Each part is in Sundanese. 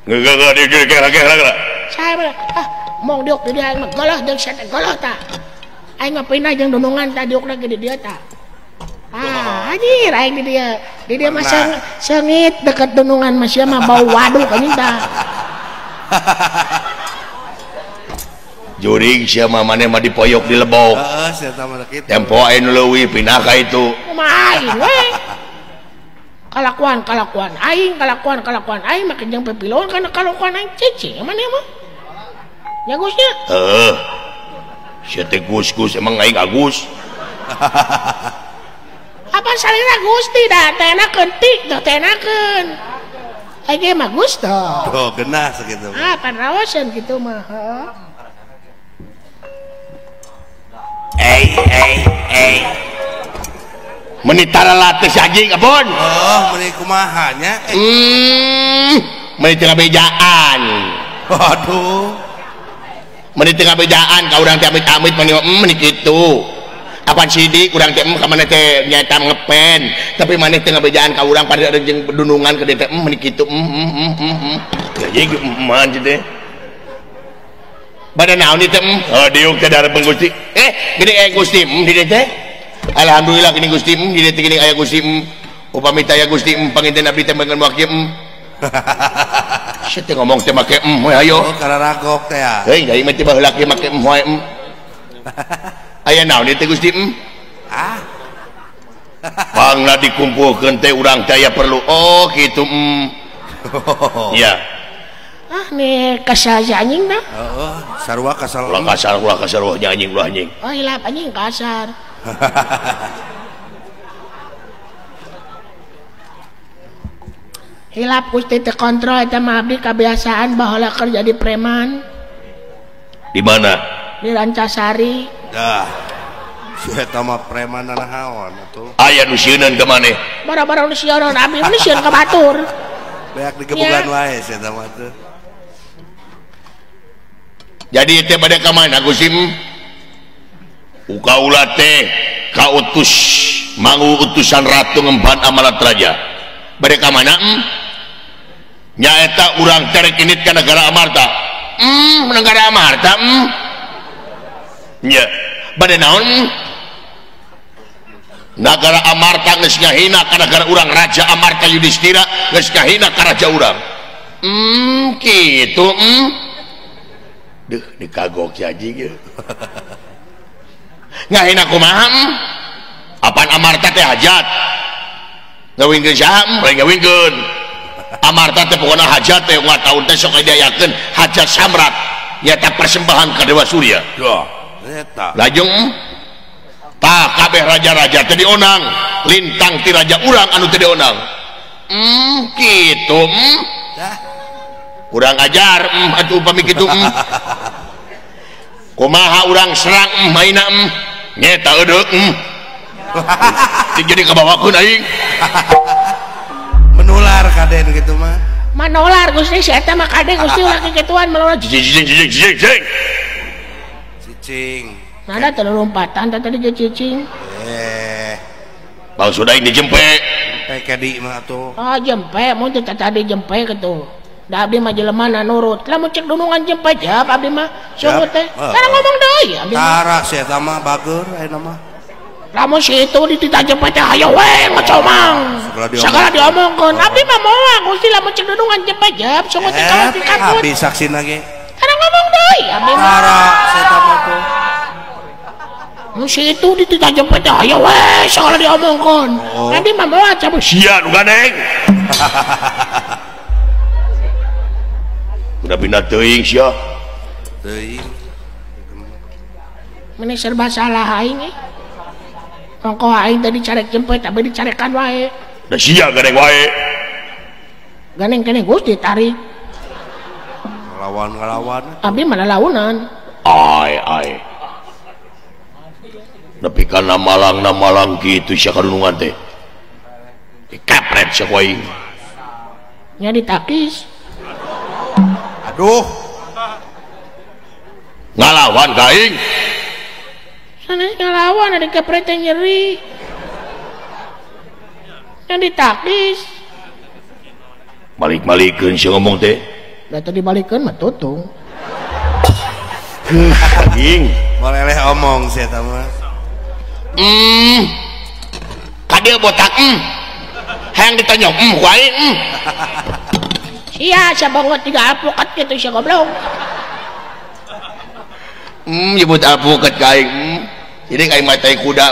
Geus geus geus. Saya ah mong diuk di dieu aing mah goloh jeung sia teh goloh tah. Aing mah pindah jeung dunungan tah diukna ge di dieu tah. Ah, anjir aing di dieu. Di dieu mah seungit deket dunungan mah sia mah bau waduk anjing tah. Juring sia mah maneh mah dipoyok di lebok. Heeh, sia tah mah kitu. Tempo aing nu leuwih pindah ka itu. Kumaha aing we? Kalakuan kalakuan aing, kalakuan kalakuan aing make jeung pipiluan kana kalakuan aing cicing maneh mah. Nya Gusnya? Heeh. Sia teh Gus-gus emang aing Agus. Apa salira Gusti da teh enakeun tik teh teh enakeun. Aing mah Gus toh. Tuh genah sakitu. Ah, pan raoseun kitu mah, heeh. Ei ei ei. Meni tara latih si anjing abon. Oh, meni kumaha nya? Meni teu ngabejaan. Waduh. Meni teu ngabejaan ka urang teh amit-amit meni meni kitu. Apan sidik urang teh ka maneh teh nyaeta ngepen, tapi maneh teh ngabejaan ka urang pada jeung dunungan ka dieu teh meni kitu. Anjing man teh. Bada naon ieu teh? Oh, diuk teh dareupkeun Gusti. Gini aya Gusti di dieu teh. Alhamdulillah gini Gusti di dieu teh gini aya Gusti. Upami teh aya Gusti panginten abdi teh mangan wakil. Sia teh ngomong teh make we ayo. Oh, kararagok teh ya. Heuy, deui mah teh baheula ge make wae. Aya naon ieu teh Gusti? Ah. Pangna dikumpulkeun teh urang teh aya perlu. Oh, kitu. Iya. Ah, nih kasar si anjing dah. Heeh, sarua kasar. Ulah kasar, ulah kasar, ulah anjing, ulah anjing. Oh, hilap anjing kasar. Hilap Gusti teu kontrol eta mah abdi kebiasaan baheula keur jadi preman. Di mana? Di Rancasari. Dah. Si eta mah preman naon atuh. Aya nu sieuneun ka maneh. Bara-bara nu sieuneun abdi nu sieun ka batur. Beak digebugan wae si eta mah tuh. Jadi teh bade ka mana Gusti? Ukaula teh kautus mangu utusan ratu ngemban amalat raja. Bade ka mana? Nyaeta urang terek init ka negara Amarta. Negara Amarta. Nya, bade naon? Nagara Amarta geus ngahina ka nagara urang, Raja Amarta Yudhistira geus ngahina ka raja urang. Kitu. Duh, dikagok si anjing ieu. Ngahina kumaha? Apan Amarta teh hajat. Ngawinkeun saha? Lain ngawinkeun. Amarta teh pokona hajat teh unggal taun teh sok diayakeun hajat samrat, nyaeta persembahan ka Dewa Surya. Duh, eta. Lajeng tah kabeh raja-raja teh dionang, lintang ti raja urang anu teh dionang. Kitu. Kurang ajar atuh upami kitu. Kumaha urang serang maina nyeta eudeuk. Jadi kabawakeun aing. Menular kaden kitu mah. Manolar Gusti si eta mah kaden Gusti ulah kikituan menular. Cicing cicing cicing cicing. Cicing. Nada teu lompatan teh tadi ge cicing. Maksud aing dijempe. Jempe kadi mah atuh. Ah jempe mun teh tadi jempe kitu. Da abdi mah jelema na nurut. Lamun cek dunungan jempe jap abdi mah sungguh teh. Tara ngomong deui abdi mah. Tara si eta mah bager ayeuna mah. Lamun si itu dititah jempe teh hayo we ngocomang. Sagala diomongkeun. Abdi mah moal Gusti lamun cek dunungan jempe jap sungguh teh kalau dikabut. Abdi saksina ge. Tara ngomong deui abdi mah. Tara si eta mah tuh. Mun si itu dititah jempe teh hayo we sagala diomongkeun. Abdi mah moal cabut. Sia nu gandeng. Udah pindah teuing sia. Teuing. Meni serba salah aing eh. Ongkoh aing tadi carek jempe tapi dicarekan wae. Da sia gandeng wae. Gandeng keneh Gusti tarik. Ngalawan-ngalawan. Abdi mah lalaunan. Ai ai. Nepi kana malang na malang kitu sia kadunungan teh. Dikapret sia ku aing. Nya ditakis. Aduh. Ngalawan ka aing. Sanes ngalawan ada kepret yang nyeri. Yang ditakis. Balik-balikeun sia ngomong teh. Da teu dibalikeun mah tutung. Anjing, boleh omong sih eta mah. Ka dieu botak hayang ditonyok ku aing. Sia sabangot tiga alpukat kitu sia goblok. Nyebut alpukat ka aing. Jadi aing mah tai kuda.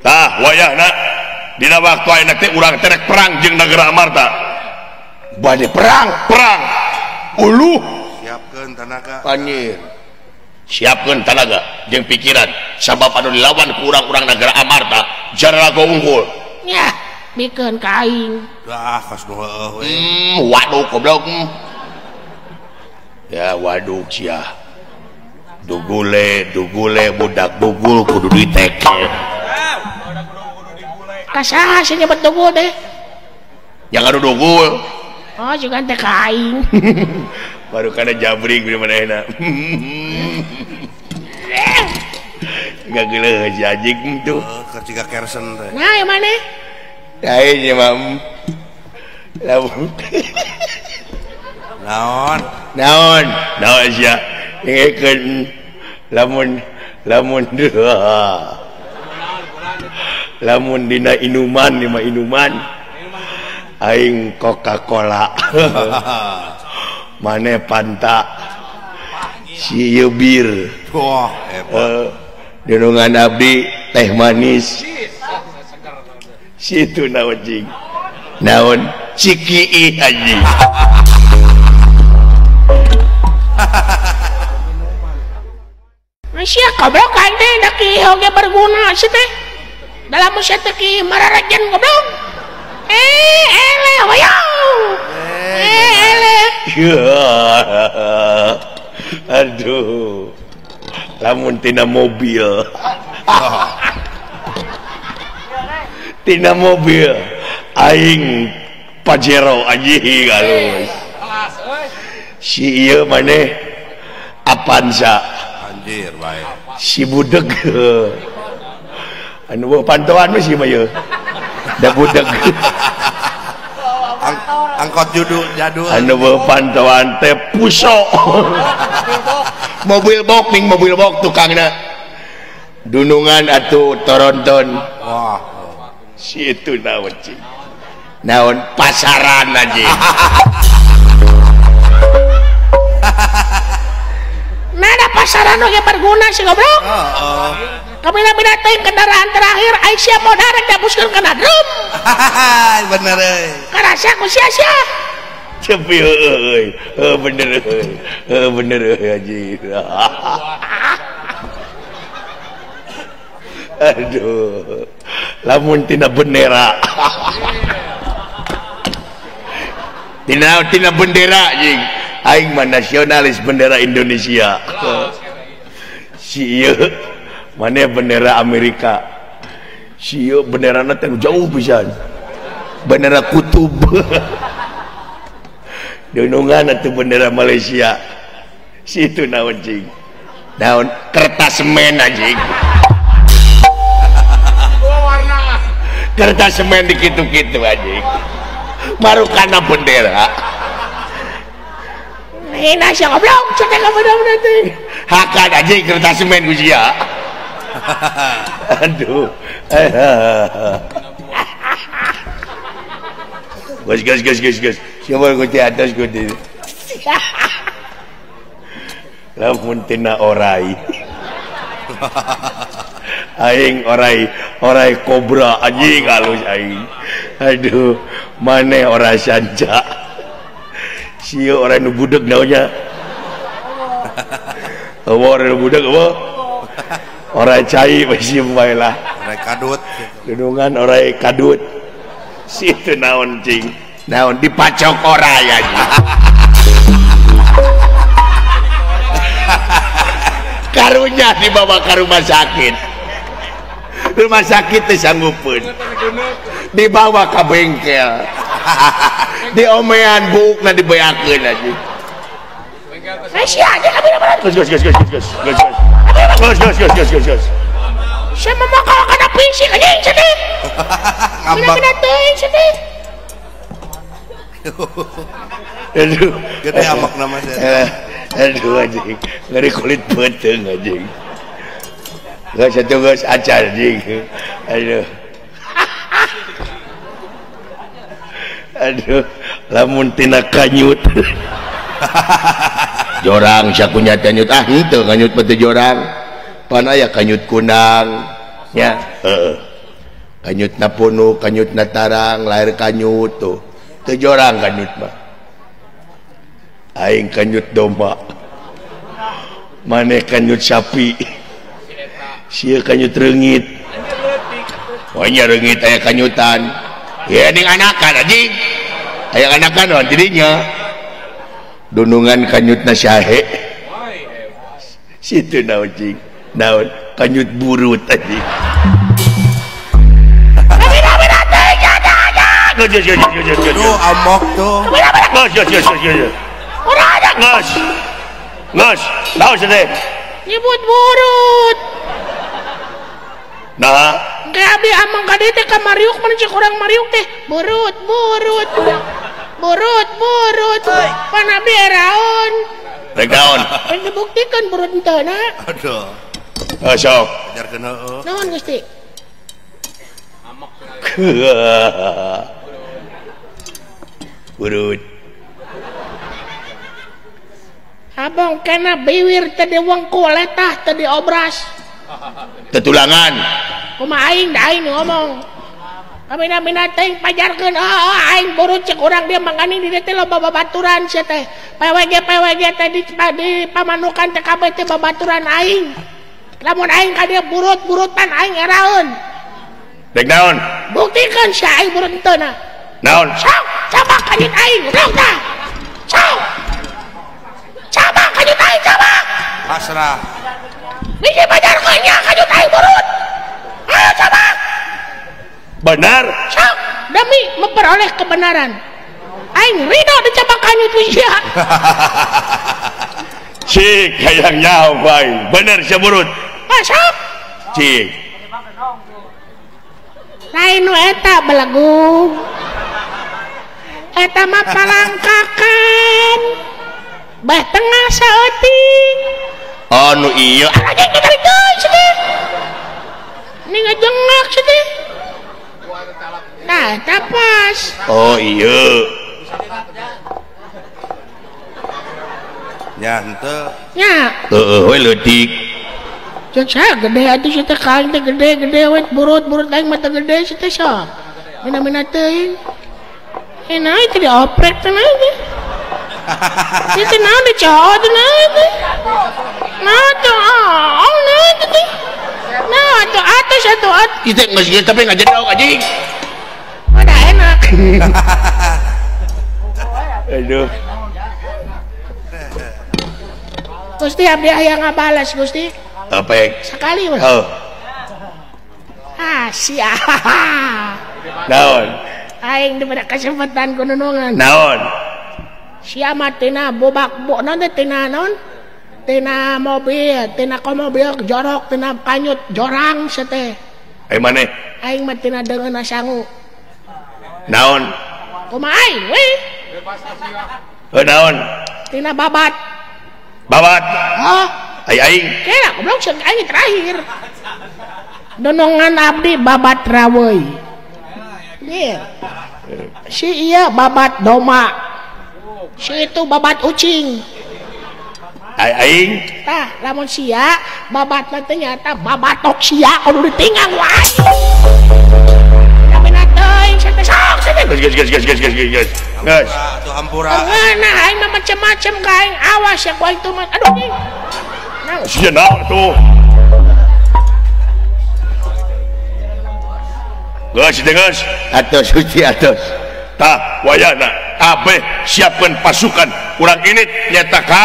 Tah wayahna dina waktu ayeuna teh urang teh rek perang jeung negara Amarta. Bade perang, perang. Uluh siapkeun tanaga. Anjir. Siapkeun tanaga jeung pikiran sabab anu dilawan ku urang-urang negara Amarta jararago unggul. Nyah, bikeun ka aing. Dah kos nu heueuh we. Waduh goblok. Ya waduh sia. Dugule, dugule budak dugul kudu diteke. Ka saha sih nyebut dugul teh? Yang anu dugul. Oh, juga teh ka aing. Baru kana jabring di manehna. Enggak geuleuh si anjing tuh. Keur ciga kersen teh. Nah, yang maneh? Lain ya, Mam. Lamun. Naon? Naon? Naon sia? Dengekeun lamun lamun lamun dina inuman lima inuman aing Coca-Cola. Mane Fanta si ieu bir. Wah, hebat. Dunungan abdi teh manis. Situ naon cing? Naon? Ciki anjing. Sia goblok aing teh da ki oge berguna sia teh. Dalam sia teh ki mararajan goblok. Eleh hoyong. Eleh. Aduh. Lamun tina mobil. Tina mobil aing Pajero anjing halus. Si ieu maneh Avanza. Anjir bae. Si budeg. Anu pantauan mah si mah ieu. Da budeg. Angkot judul jadul. Anu pantauan teh puso. Mobil bok ning mobil bok tukangna. Dunungan atuh toronton. Wah. Si itu naon cing? Naon pasaran anjing. Nah, ada pasaran oge berguna sih goblok. Heeh. Kabina-bina teuing kendaraan terakhir aing sia modar rek dabuskeun kana drum. Bener euy. Karasa ku sia-sia. Cepi euy. Heuh bener euy. Heuh bener euy anjing. Aduh. Lamun tina bendera. Tina bendera anjing. Aing mah nasionalis bendera Indonesia. Si ieu maneh bendera Amerika. Si ieu benderana teh jauh pisan. Bendera kutub. Dunungan atuh bendera Malaysia. Si itu naon cing? Naon kertas semen anjing. Kertas semen dikitu-kitu anjing. Marukana bendera. Hina sia goblok, cetek bener-bener teh. Hakan anjing kertas semen ku sia. Aduh. Gas gas gas gas gas. Siapa ku di atas ku di. Lamun tina orai. Aing orai orai kobra anjing halus aing. Aduh, maneh orai sanca. Sieu orai nu budeg naonnya. Eueuh orai nu budeg eueuh. Orai cai masih bae lah. Orai kadut. Dunungan orai kadut. Situ naon cing? Naon dipacok orai anjing. Karunya dibawa ke rumah sakit. Rumah sakit teh sanggupeun. Dibawa ke bengkel. Diomean buukna dibeakeun anjing. Sia aja kabina-bina. Gus gus gus gus gus gus. Gus gus gus gus gus gus. Sia mah kalau kana fisik anjing sedih. Ngambek. Bina-bina teuing sedih. Aduh, gede amak nama saya. Aduh anjing, ngeri kulit beuteung anjing. Geus atuh geus acar anjing. Aduh. Aduh, lamun tina kanyut. Jorang sakunya kanyut ah henteu kanyut mah teu jorang. Pan aya kanyut kunang nya, heeh. Kanyutna punuk, kanyutna tarang, lahir kanyut tuh. Teu jorang kanyut mah. Aing kanyut domba, maneh kanyut sapi, sia kanyut reungit. Oh nya reungit aya kanyutan. Ya ning anakan anjing. Aya anakan naon jadinya. Dunungan kanyutna sahe. Situ naon cing? Naon kanyut burut anjing. Tuh amok tuh. Nges. Nges. Naon sia teh? Nyebut burut. Nah, Kayak abdi amang ka dieu teh ka mariuk mun cek urang mariuk teh burut burut. Burut burut. Pan abdi eraon. Rek naon? Rek dibuktikeun burut henteu na. Aduh. Oh, sok. Ajarkeun heueuh. Naon Gusti? Amok. Burut. Abang kena biwir tadi wengku letah tadi obras. Tetulangan. Kumaha aing da aing ngomong. Kamina-mina teuing pajarkeun oh, aing burut cek urang dia mangkaning di dieu teh loba babaturan sia teh. PWG PWG teh di pamanukan teh kabeh teh babaturan aing. Lamun aing ka dieu burut-burutan aing eraeun. Rek naon? Buktikeun sia aing burut henteu na. Naon? Sok, coba kanyut aing, goblok tah. Sok. Coba kanyut aing, coba. Pasrah. Bisi pajarkeun nya kanyut aing burut. Ayo coba. Benar. Sok, demi memperoleh kebenaran. Aing ridho dicabak kanyut sia. Cik hayang nyaho ku aing. Bener sia burut. Ah, sok. Cik. Lain nu eta belagu. Eta mah palangkakan. Bah tengah saeuting. Oh nu ieu. Anjing ditarik deui sia teh. Ini ngejengak sia teh. Nah, eta pas. Oh iya. Nya henteu. Nya. Heeh we leutik. Cek saya gede atuh sia teh ka aing teh gede-gede we burut-burut aing mah teh gede sia teh sok. Mina-mina teuing. Naon teh dioprek teh naon teh. Ieu teh naon dicowok teh naon teh. Naon teh oh naon teh. Nah atuh atas atuh at. Ieu teh geus ieu tapi ngajedog anjing. Udah enak. Aduh. Gusti abdi hayang ngabales Gusti. Apa? Sekali we. Oh. Ah sia. Naon? Aing diberi kesempatan ku nunungan. Naon? Sia mah tina bobak bo naon teh tina naon? Tina mobil, tina komobil jorok, tina kanyut jorang sia teh. Ai maneh? Aing mah tina deungeunna sangu. Naon? Kumaha aing we? Heuh naon? Tina babat. Babat? Hah? Ai aing. Kira goblok ceuk aing terakhir. Donongan abdi babat raweuy. Iya. Si iya babat doma. Si itu babat ucing. Ai aing. Tah, lamun sia babat mah teh nyata babatok sia kudu ditinggang wae. Namina teuing sia teh sok sia teh. Geus geus geus geus geus geus. Geus. Tuh hampura. Nah, aing mah macem-macem ka aing awas ya ku aing tuh mah. Aduh anjing. Naon? Sia naon tuh? Geus teh geus. Atos suci atos. Tah wayana kabeh siapkeun pasukan urang ini nyata ka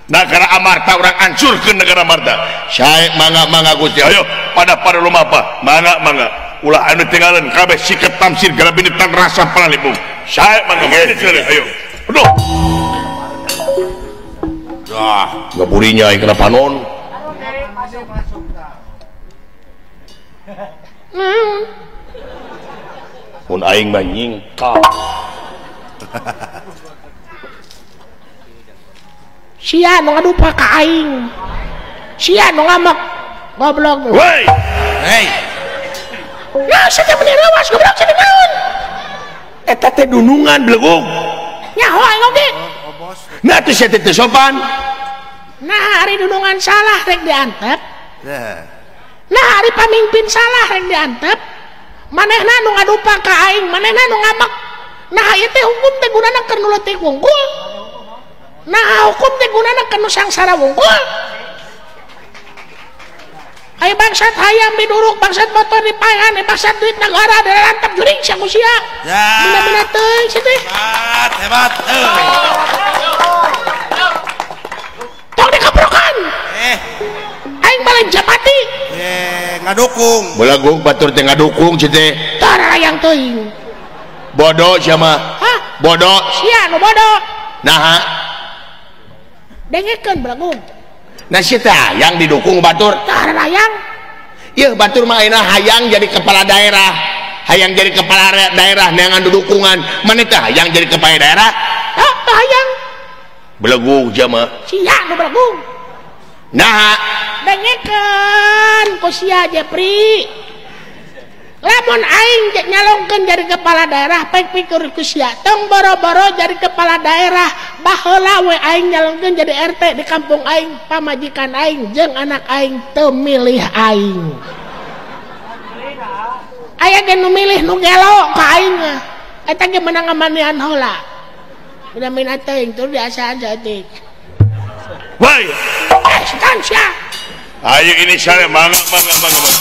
negara Amarta urang hancurkeun negara Amarta. Sae mangga-mangga Gusti. Ayo pada pada lumapa mangga-mangga ulah anu tinggalan kabeh siket tamsir garabini tan rasa panalipung. Sae mangga ayo. Aduh. Dah, ngaburinya aing kana panon. Naon? Mun aing mah nyingkap. Sia nu ngadupa ka aing. Sia nu ngamek. Goblok. Woi. Hei. Nah, sia teh meni rawas goblok sia naon? Eta teh dunungan belegug. Nyaho aing oge. Nah atuh sia teh teu sopan. Nah, ari dunungan salah rek diantep. Nah. Nah, ari pamimpin salah rek diantep. Manehna nu ngadupa ka aing, manehna nu ngamek. Nah, ieu teh hukum teh gunana keur nu leutik wungkul. Nah, hukum teh gunana keur nu sangsara wungkul. Ai bangsat hayam diduruk, bangsat motor dipaehan, bangsat duit negara dilantap juring sia ku sia. Ya. Bina-bina teuing sia teh. Hebat, hebat. Tong dikeprokan. Aing mah lain japati. Ngadukung. Belegug batur teh ngadukung sia teh. Tah hayang teuing. Bodoh sia mah. Hah? Bodoh. Sia nu bodoh. Naha? Dengekeun belegug. Nah sia teh hayang didukung batur. Tah hayang. Ieu batur mah ayeuna hayang jadi kepala daerah. Hayang jadi kepala daerah neangan dukungan. Maneh teh hayang jadi kepala daerah? Hah, tah hayang. Belegug sia mah. Sia nu belegug. Naha? Dengekeun ku sia Jepri. Lamun aing nyalongkeun jadi kepala daerah pek pikir ku sia. Tong boro-boro jadi kepala daerah, baheula we aing nyalongkeun jadi RT di kampung aing, pamajikan aing jeung anak aing teu milih aing. Aya ge nu milih nu gelo ka aing mah. Eta ge meunang ngamanian heula. Udah mina teuing tur diasaan saeutik. Woi, setan sia. Ayo ini saya mangga mangga mangga.